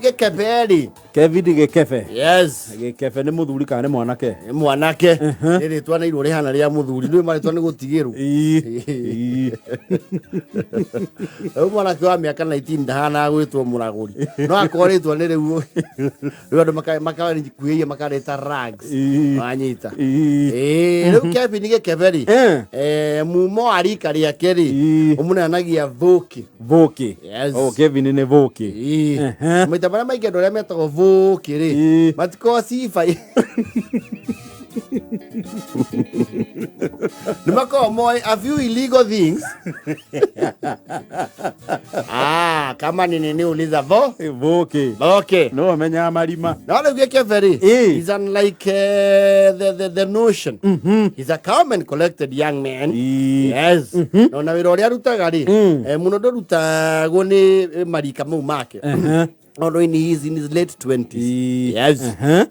Gĩkebe rĩ. Kevin Gĩkebe. Yes. Gĩkebe nĩ mũthuri kana nĩ mwanake? Nĩ mwanake. Nĩ rĩtwa na irwo rĩhana rĩa mũthuri. Nĩ marĩtwa nĩ gũtigĩrwo. Ii. Rĩu mwanake wa mĩaka 19 ndahanaga gwĩtwo mũragũri. No akorwo rĩtwa nĩ rĩu rĩu andũ makakuhĩhia makarĩta rags. Wanyita. Ĩĩ, rĩu Kevin Gĩkebe rĩ, mumo wa rika rĩake rĩ, ũmũneanagia thũkĩ. Vũkĩ. Yes. Oh, Kevin nĩ vũkĩ. Ĩĩ. Maita marĩa maingĩ andũ arĩa metagwo vũkĩ rĩ, matikoragwo ciba nĩ makoragwo moĩ a few illegal things. Ah, kama ni nini uliza vo Vũkĩ. Okay. No amenyaga marima. No rĩu Gĩkebe rĩ, is unlike the notion. He's a calm and collected young man. Yes. No na wĩra ũrĩa arutaga rĩ, mũno ndũrutagwo nĩ marika mau make. Although in his, in his late 20s. Yes.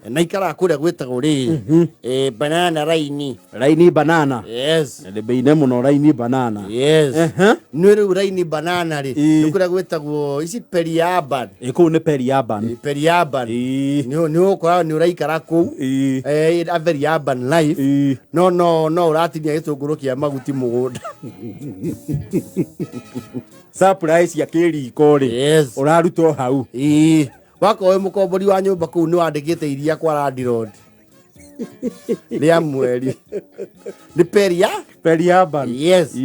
Na ikaraga kũrĩa gwĩtagwo rĩ, banana raini. Raini banana. Yes. Nĩ mbĩine mũno raini banana. Yes. Nĩ rĩu raini banana rĩ, nĩ kũrĩa gwĩtagwo ici periurban. Ĩ kũu nĩ periurban. Periurban. Nĩ ũgũkora nĩ ũraikara kũu. A very urban life. No no no ũratinia gĩtũngũrũ kĩa maguti mũgũnda. Supply cia kĩriko rĩ. Yes. Ũraruta o hau. Ĩĩ. Wakorwo wĩ mũkombori wa nyũmba kũu nĩ wandĩkĩte iria kwa landlord. Rĩa mweri. Nĩ peria? Periurban. Yes.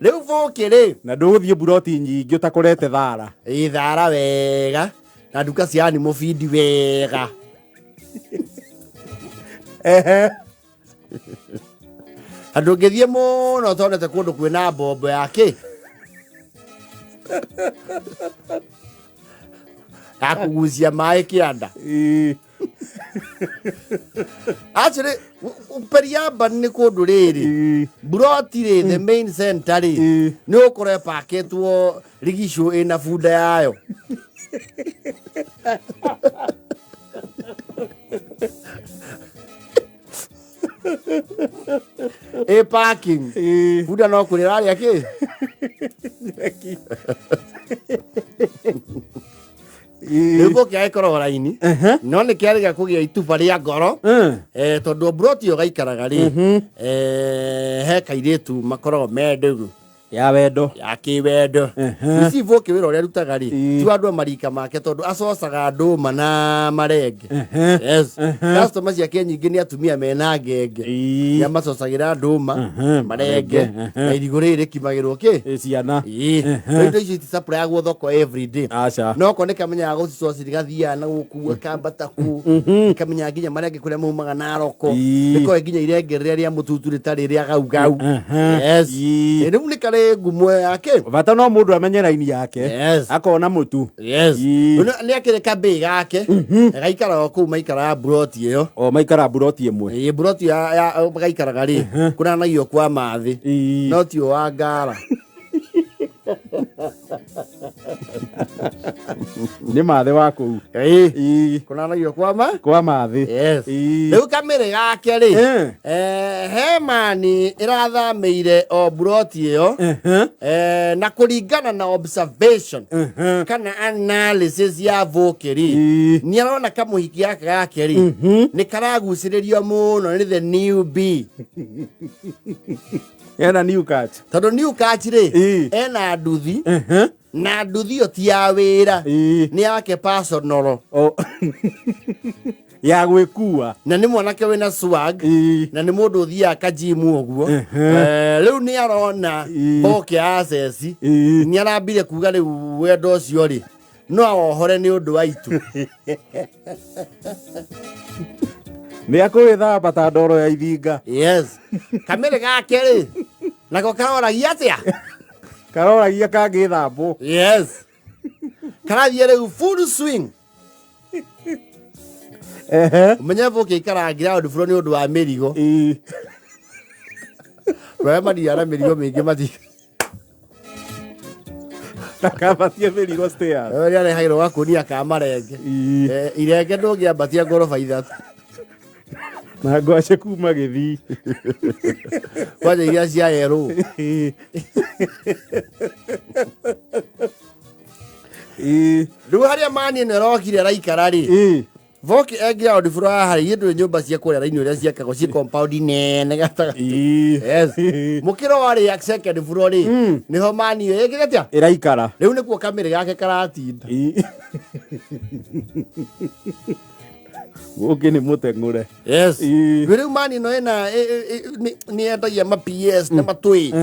Rĩu vũkĩ rĩ. Na ndũgũthiĩ mburoti nyingĩ ũtakorete thara. Ĩĩ thara wega. Na nduka cia animal feed wega. Andũ ũngĩthiĩ mũno ũtonete kũndũ kwĩna mbombo ya kĩ ya kũgucia maĩ kĩanda. Actually, Periurban nĩ kũndũ rĩrĩ mburoti rĩ, the main center rĩ, nĩ ũkora ĩpakĩtwo rigicũ ĩna bunda yayo. Ĩ parking bunda no kũrĩra arĩa kĩ. Rĩu gũkĩ agĩkoragwo raini no nĩ kĩarĩga kũgĩa ituba rĩa ngoro, tondũ mburoti ĩyo gaikaraga rĩ, he kairĩtu makoragwo me ndũgũ ya wendo. Ya kĩwendo. Ici vũkĩ wĩra ũrĩa arutaga rĩ, ti wa andũ a marika make tondũ acocaga ndũma na marenge. Yes. Customer ciake nyingĩ nĩ atumia mena ngenge. Nĩ amacocagĩra ndũma, marenge na irigũ rĩrĩ rĩkimagĩrwo kĩ. Ciana. Ĩĩ. Rĩu indo icio iticaprayagwo thoko every day. Aca. No ko nĩ kamenyaga gũcicoci gathiaga na gũkua kambata ku kamenyaga nginya marenge kũrĩa maumaga Naroko. Nĩkoĩ nginya irenge rĩrĩa rĩa mũtutu rĩtarĩ rĩa gau gau. Yes. Rĩu nĩ karĩ ngumo yake. Bata no mũndũ amenye raini yake. Yes. Akona mũtu. Yes. Nĩ akĩrĩ kambĩ gake gaikaraga kũu maikaraga mburoti ĩyo. O maikara mburoti ĩmwe. Ĩĩ, mburoti ya gaikaraga rĩ, kũranagio kwa mathĩ no ti wa ngara. Nĩ mathĩ wa kũu. Ĩĩ. Kũranagio kwa ma kwa mathĩ. Yes. Rĩu kamĩrĩ gake rĩ, he mani ĩrathamĩire o mburoti ĩyo, na kũringana na observation kana analysis ya vũkĩ rĩ, nĩ arona kamũhiki gaka gake rĩ nĩ karagucĩrĩrio mũno nĩ the new B. Ena new catch. Tondũ new catch rĩ, ena nduthi na nduthi ĩyo ti ya wĩra, nĩ yake personal. Oh. Ya gwĩkua. Na nĩ mwanake wĩna swag na nĩ mũndũ ũthiaga kajimu ũguo. Rĩu nĩ arona boke access, nĩ arambire kuga rĩu wendo ũcio rĩ no awohore nĩ ũndũ wa itu. Nĩ akũwĩthamba ta ndoro ya ithinga. Yes. Kamĩrĩ gake rĩ nako karoragia atĩa? Karoragia kangĩthambwo. Yes. Karathiĩ rĩu full swing. Ũmenye vũkĩ ikaraga ground floor nĩ ũndũ wa mĩrigo. Arĩa mathiaga na mĩrigo mĩingĩ mati Ndakabatie mĩrigo stairs. Ũrĩa arehagĩrwo gakũnia ka marenge. Irenge ndũngĩambatia ngoroba 3. Na ngwacĩ kuma Gĩthii. Kwanja iria cia yerũ. Rĩu harĩa mani ĩno ĩrokire ĩraikara rĩ, Voki e ground floor haha rĩ, ndũĩ nyũmba cia kũrĩa raini ũrĩa ciakagwo ci compound nene gatagatĩ. Yes. Mũkĩro warĩ second floor rĩ, nĩho mani ĩyo ĩkĩte atĩa? Ĩraikara. Rĩu nĩkuo kamĩrĩ gake karatinda. Gũkĩ nĩ mũteng'ũre. Yes. Ii. Rĩu mani ĩno ĩna nĩ yendagia ma PS na matũĩ.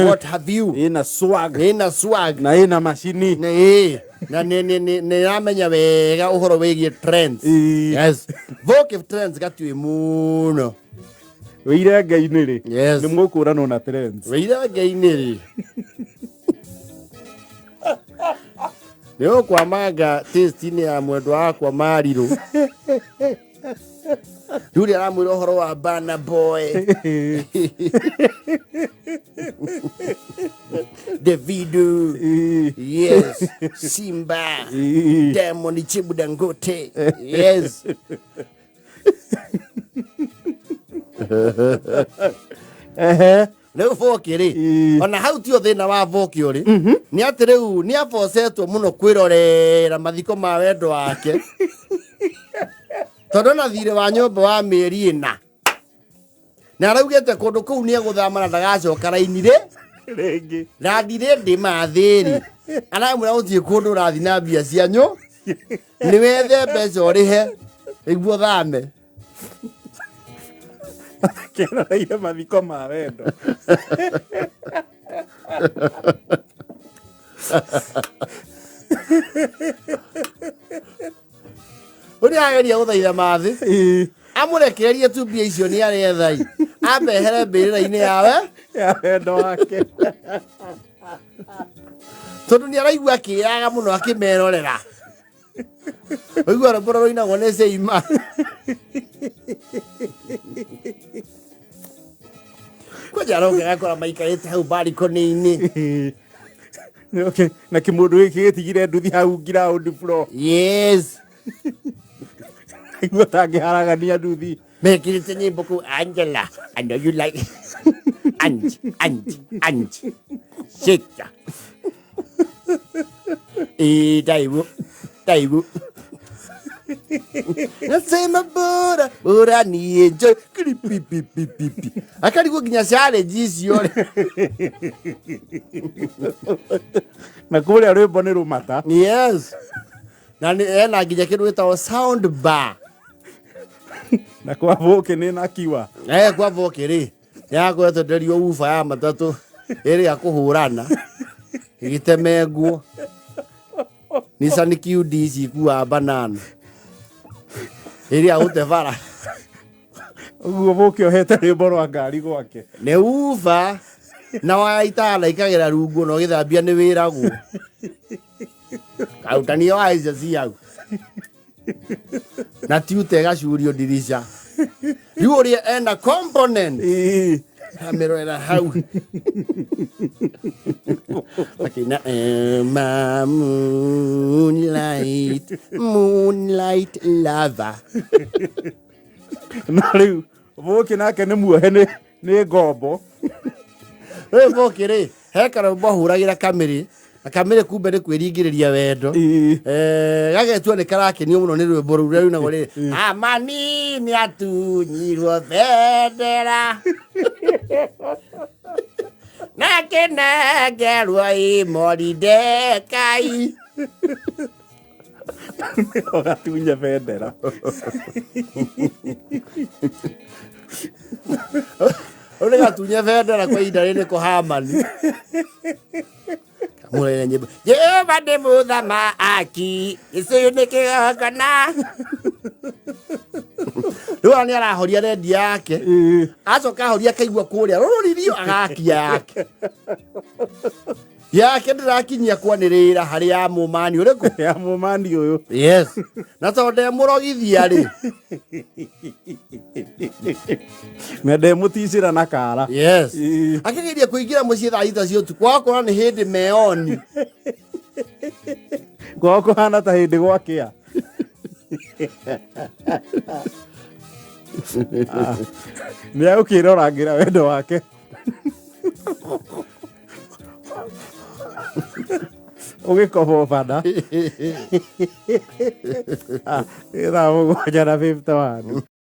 What have you? Ĩna swag. Ĩna swag. Na ĩna macini. Nĩ ĩĩ. Na nĩ ĩramenya wega ũhoro wĩgiĩ trends. Yes. Voki trends gatiũĩ mũno. Wĩirenge-inĩ rĩ, Yes. nĩ mũkũranwo na trends. Wĩirenge-inĩ rĩ, nĩ ũkwamanga taste-inĩ ya mwendwa wakwa marirũ. Rĩu ũrĩa aramwĩra ũhoro wa Burna Boy, Davido, yes, Simba, Diamond, Chibu Dangote, yes. Ehe. Rĩu boki rĩ, ona hau tio thĩna wa boki ũrĩ nĩ atĩ rĩu nĩ abocetwo mũno kwĩrorera mathiko ma wendo wake, tondũ na thirĩ wa nyũmba wa mĩeri 4 na araugĩte kũndũ kũu nĩ egũthama na ndagacoka raini rĩ Rĩngĩ. Rathi rĩ ndĩ mathĩrĩ aramwĩra gũtirĩ kũndũ ũrathiĩ na mbia cianyu, nĩ wethe mbeca ũrĩhe nĩguo thame. Keroreire mathiko ma wendo. Ũrĩa ageria gũthaitha mathĩ amũrekererie tu mbia icio nĩ arethai ambehere mbĩrĩra-inĩ yawe ya wendo wake. Tondũ nĩ araigua akĩyaga mũno akĩmerorera ũigua rwĩmbo rũrĩa rũinagwo nĩ Ceima kwanja aroka agakora maikarĩte hau barikoni-inĩ. Okay. Na kĩmũndũ gĩkĩ gĩtigire nduthi hau ground floor. Yes. Aigua tangĩharagania nduthi. Mekĩrĩte nyĩmbo kũu, "Angela, I know you like Ange, Ange, Ange, shake ĩ Daibu, Daibu, nasema bora bora ni enjoy kiripipipipipi," akarigwo nginya challenge icio rĩ. Na kũrĩa rwĩmbo nĩ rũmata. Yes, na nĩ ena nginya kĩndũ gĩtagwo sound bar. Na kwa bũkĩ nĩ na kiwa. Eh, kwa boki rĩ yakwetwenderio uba ya matatũ ĩrĩa kũhũrana ĩgĩtemengwo Nissan QD ici ikuaga banana ĩrĩa gũte bara. Ũguo bũkĩ ohete rwĩmbo rwa ngari gwake. Nĩ uba na waya itana ikagera rungu na ũgĩthambia nĩ wĩragwo karutania waya icio ci hau na tiute ĩgacurio ndirica rĩu ũrĩa ena component amĩrorera hau akĩina "Ma moonlight, moonlight lover." Na rĩu bũkĩ nake nĩ muohe nĩ ngombo. Rĩu boki rĩ he karũmbo ahũragĩra kamĩrĩ na kamĩrĩ kumbe nĩ kwĩringĩrĩria wendo. Gagetua nĩ karakenio mũno nĩ rwĩmbo rũu rũrĩa rũinagwo rĩrĩ amani nĩ atunyirwo bendera na kĩnengerwo imoridekai. Ũgatunye bendera. Rĩu nĩgatunye bendera kwa ihinda rĩrĩ nĩko Hamani kamũrere nyĩmbo Jehova nĩ mũthamaki gĩcũyũ nĩ kĩgongona. Rĩu ona nĩ arahoria redio yake, acoka ahoria akaigua kũrĩa rũrũririo agakia yake yake ndĩrakinyia kwanĩrĩra harĩ ya mũmani ũrĩkũ. Ya mũmani ũyũ. Yes, na tondũ ndemũrogithia rĩ. Na ndemũticĩra na kara. Yes. Akĩgeria kũingĩra mũciĩ thaa 6 cia ũtukũ wakora nĩ hĩndĩ meoni. Kwao kũhana ta hĩndĩ gwakĩa. Ah, nĩ agũkĩrorangĩra wendo wake. Ũgĩkomwo bana. Ah, thaa 7:51.